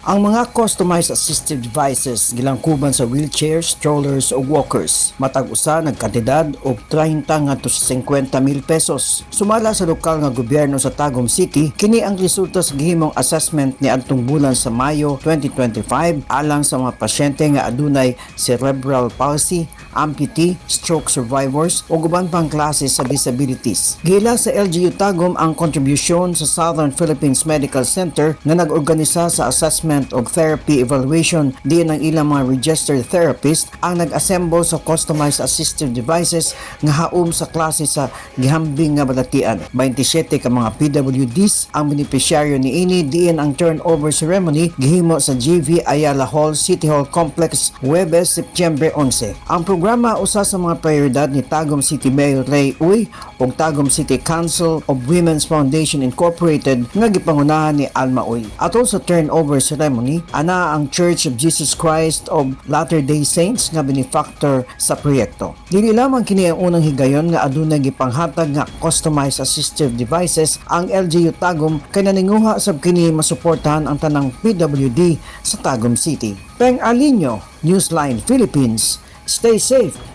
Ang mga customized assistive devices gilangkuban sa wheelchairs, strollers o walkers. Matag usa nagkantidad og 30 ngadto sa 50 mil pesos. Sumala sa lokal nga gobyerno sa Tagum City, kini ang resulta sa gihimong assessment ni adtong bulan sa Mayo 2025 alang sa mga pasyente nga adunay cerebral palsy, amputee, stroke survivors o uban pang klase sa disabilities. Gila sa LGU Tagum ang kontribusyon sa Southern Philippines Medical Center nga nag-organisa sa assessment og therapy evaluation diin ang ilang mga registered therapist ang nag-assemble sa customized assistive devices nga haom sa klase sa gihambing nga balatian. 27 ka mga PWDs ang benepisyaryo niini diin ang turnover ceremony gihimo sa GV Ayala Hall, City Hall Complex, Huwebes, Setyembre 11. Ang programa usa sa mga prioridad ni Tagum City Mayor Ray Uy ug Tagum City Council of Women's Foundation Incorporated nga gipangunahan ni Alma Uy. Atol sa turnover ceremony, ana ang Church of Jesus Christ of Latter-day Saints nga benefactor sa proyekto. Dili lamang kini ang unang higayon nga adunay gipanghatag nga customized assistive devices ang LGU Tagum kay naninguha sab kini masuportahan ang tanang PWD sa Tagum City. Peng Alinio, Newsline Philippines. Stay safe.